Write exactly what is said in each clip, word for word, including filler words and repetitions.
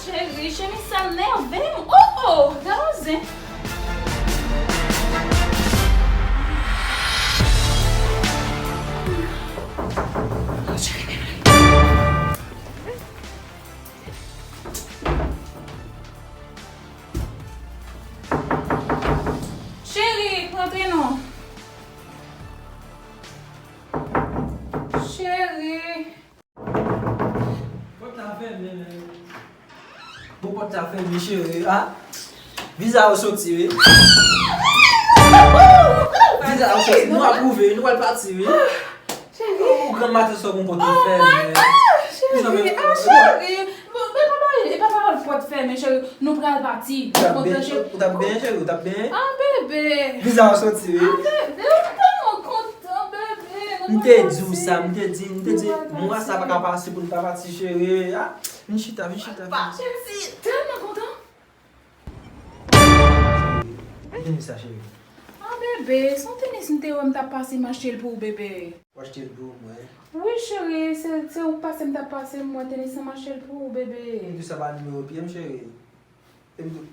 Cheri, chemiz sa nève m. Oh, oh, gade zen. Cheri, rantre non. Cheri. Pòt la fèmen, men. Bon, pòt la fèmen, cheri. Ah, viza yo soti, wi. Viza yo soti. Nou apwouve, nou pral pati, wi. Cheri. Ou grann maten sa ou gon kote fèmen. Cheri, ah, cheri. Bon, men pa pale, e pa pale pòt fèmen, cheri. Nou pral pati. Ou t ap byen, cheri, ou t ap byen, cheri, ou t ap byen. Ah, bebe. Viza yo soti, wi. Ah, bebe, m tèlman kontan, bebe. M te di w sa, m te di, m te di, mwa sa pa ka pase pou n pa pati, cheri. Ah, vin chita, vin chita, vin. Cheri, tèlman kontan. Ki tenis sa, cheri? Ah, bebe, se yon tenis m te wè m t ap pase, m achte l pou ou, bebe. Ou achte l pou mwen? Wi, cheri, se, se ou pase m t ap pase, m wè tenis lan, m achte l pou ou, bebe. M di sa pa nimewo pye m, cheri. E m di,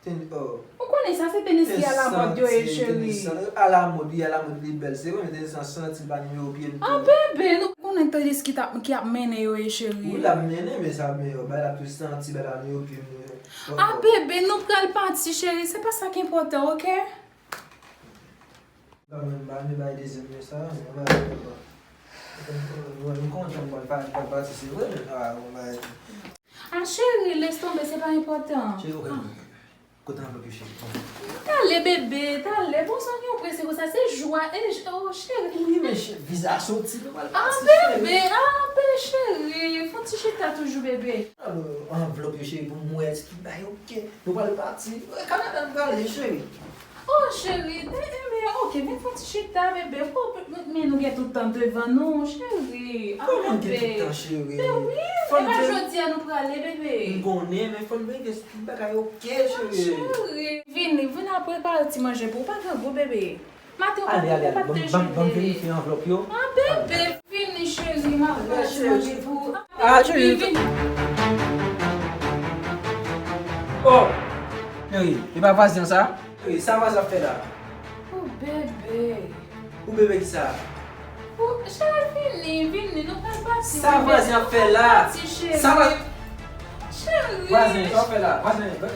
ten-, oh. Ou konnen sa se tenis ki alamòd yo ye, cheri. Tenis alamòd, wi, alamòd, li bèl. Se konnen tenis lan santi l pa nimewo pye m tou. Ah, bebe, nou konnen tenis ki t ap, ki ap mennen yo ye, cheri. Wi, l ap mennen, men sa, men yo, bay l ap tou santi, bay l pa nimewo pye m tou. Ah, bebe, nou pral pati, cheri. Se pa sa ki enpòtan, oke? Ba mwen, ba mwen, bay dezyèm yo sa, mwen bay yo. Mwen, mwen kontan mwen pa, pa, pati, se vre, men, ah, mwen bay. Ah, cheri, lès tonbe, se pa enpòtan. Cheri, ok, ok, ok. Kote anvlòp yo, cheri? Talè, bebe, talè. Bon, sa w gen w prese konsa, se jou a, e, oh, cheri. Wi, men, cheri, viza soti, nou pral pati, cheri. Ah, bebe, ah, bebe, cheri. Fè yon ti chita toujou, bebe. Alò, anvlòp yo, cheri, pou mwen, ti tout bagay, ok. Nou pral pati. Kanada, nou prale, cheri. Oh, cheri, te, e, men, ok, men fè yon ti chita, bebe. Fò, men, men nou gen tout tan devan nou, cheri. Ah, bebe. Kòman gen tout tan, cheri? Men wi, e pa jodi a nou prale, bebe. M konnen, men fò n veye tout bagay ok, cheri. Cheri, vini, vini apre pare ti manje pou ou, pa gen gou, bebe. Maten ou pa te jete. Ale, ale, ale, ban m verifye anvlòp yo. Ah, bebe, vini, cheri, m ap pare ti manje pou ou. Ah, cheri. Vini. Oh, cheri, e pa vwazen an sa? Wi, sa vwazen ap fè la? Oh, bebe. Ou bebe ki sa? Oh, cheri, vini, vini, nou pral pati. Sa vwazen ap fè la? Sa va-, cheri. Vwazen, sa w ap fè la? Vwazen, sa w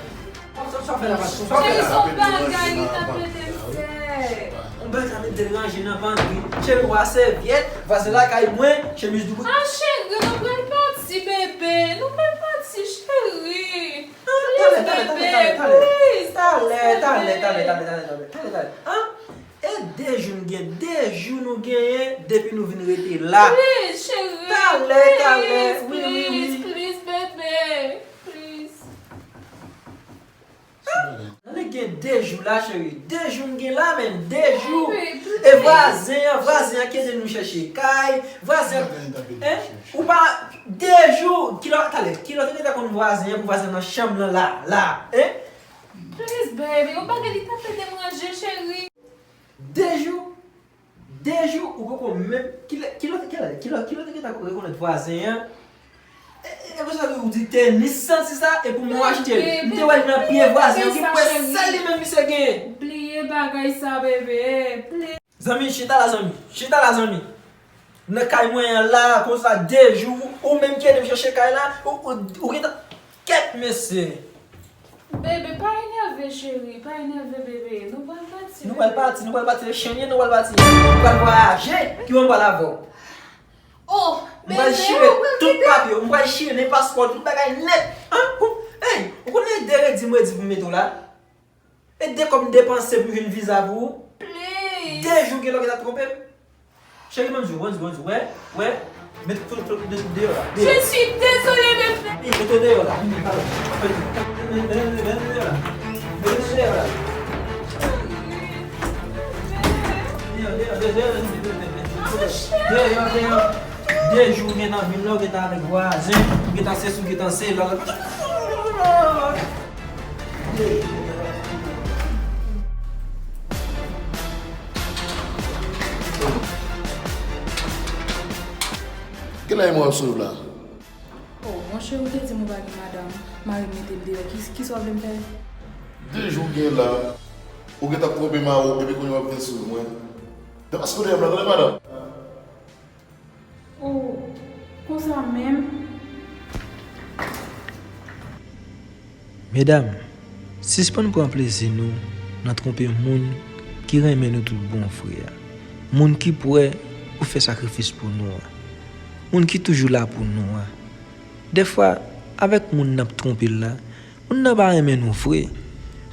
ap fè la, vwazen? Sa w ap fè la? Cheri, se yon bagay li t ap mete m fè. Yon bagay k ap mete deranje nan vant li. Cheri, w a sèvyèt, vwazen lakay mwen, chemiz doubout. Ah, cheri, nou pral pati, bebe. Nou pral pati, cheri. Talè, talè, talè, talè, talè. Talè, talè, talè, talè, talè, talè. Ah, e de jou n gen, de jou nou genyen depi nou vin rete la. Please, cheri. Talè, talè. Wi, wi, wi. Please, please, bebe. Please. Talè gen de jou la, cheri. De jou n gen la, men. De jou. Baby, please. E vwazen an, vwazen an ki ede nou chèche kay. Vwazen an, hein? Ou pa, de jou. Kilè, talè, kilè w te gentan konn vwazen an pou vwazen nan chanm nan la, la, hein? Please, baby, yon bagay li t ap fè derange, cheri. De jou, de jou, ou poko menm, kilè, kilè, kilè, kilè, kilè w te gentan rekonèt vwazen an? E, e, e konsa ou di tenis santi sa, e pou mwen achte l. M te wè l nan pye vwazen an, ki pwès sèl li menm misye genyen. Bliye bagay sa, bebe, please. Zanmi, chita la, zanmi. Chita la, zanmi. Nan kay mwen an la, konsa, de jou, ou menm ki ede m chèche kay la, ou, ou, ou gentan, kèt mesye. Bebe, pa enève, cheri, pa enève, bebe. Nou pral pati, bebe. Nou pral pati, nou pral pati. Lechenn ye, nou pral pati. Nou pral vwayaje, ki mwen pral avè w. Oh, bebe, ou pral kite m? M pral chire tout papye w, m pral chire men paspò, tout bagay nèt. Hein? Ou, hey, ou konnen de redi m redi pou m mete w la? E de kòb m depanse pou m jwenn viza pou ou? Please. De jou gen lè w gentan twonpe m. Cheri, ban m di w, ban m di w, ban m di w, wè, wè, met foto, foto de, deyò la, deyò. Je suis désolée, bébé. Vini, mete w deyò la, vini, alò. Mete w deyò la. Mete w deyò la. Deyò, deyò, deyò, deyò, deyò, deyò, deyò. Deyò, deyò. De jou w gentan vin la, w gentan avèk vwazen, w gentan sesi, w gentan sela. Kilè mwen ap swiv la? Oh, Cheri, ou te di m ou pa gen madanm, mari m mete m deyò. Ki, kisa w vle m fè? De jou w gen la, ou gentan twonpe mari w epi kounye a w ap vin sou mwen. Depaske w dèyè m nan, tande madanm. Oh, konsa menm? Medam, sispann pran plezi nou nan twonpe moun ki renmen nou tout bon vre a. Moun ki prè pou fè sakrifis pou nou an. Moun ki toujou la pou nou an. Dèfwa, avèk moun n ap twonpe l la, moun nan pa renmen nou vre.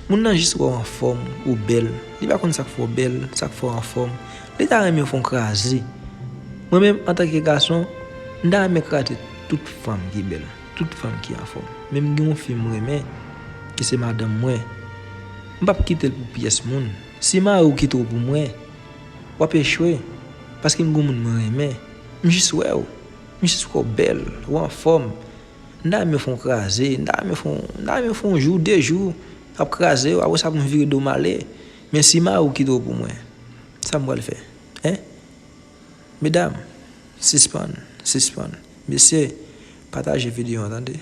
Moun nan jis wè w anfòm, ou bèl. Li pa konn sa k fè w bèl, sa k fè w anfòm. Li ta renmen fè w kraze. Mwen menm, antanke gason, m ta renmen kraze tout fanm ki bèl, tout fanm ki anfòm. Men m gen yon fi m renmen, ki se madanm mwen. M p ap kite l pou pyès moun. Si mari w kite w pou mwen, w ap echwe. Paske m gen yon moun mwen renmen. M jis wè w. M jis wè w bèl, w anfòm. M ta renmen fè w kraze, m ta renmen fè w, m ta renmen fè w yon jou, de jou, ap kraze w, apre sa pou m vire do m ale. Men si mari w kite w pou mwen, sa m pral fè? Hein? Medam, sispann, sispann. Mesye, pataje videyo an, tande.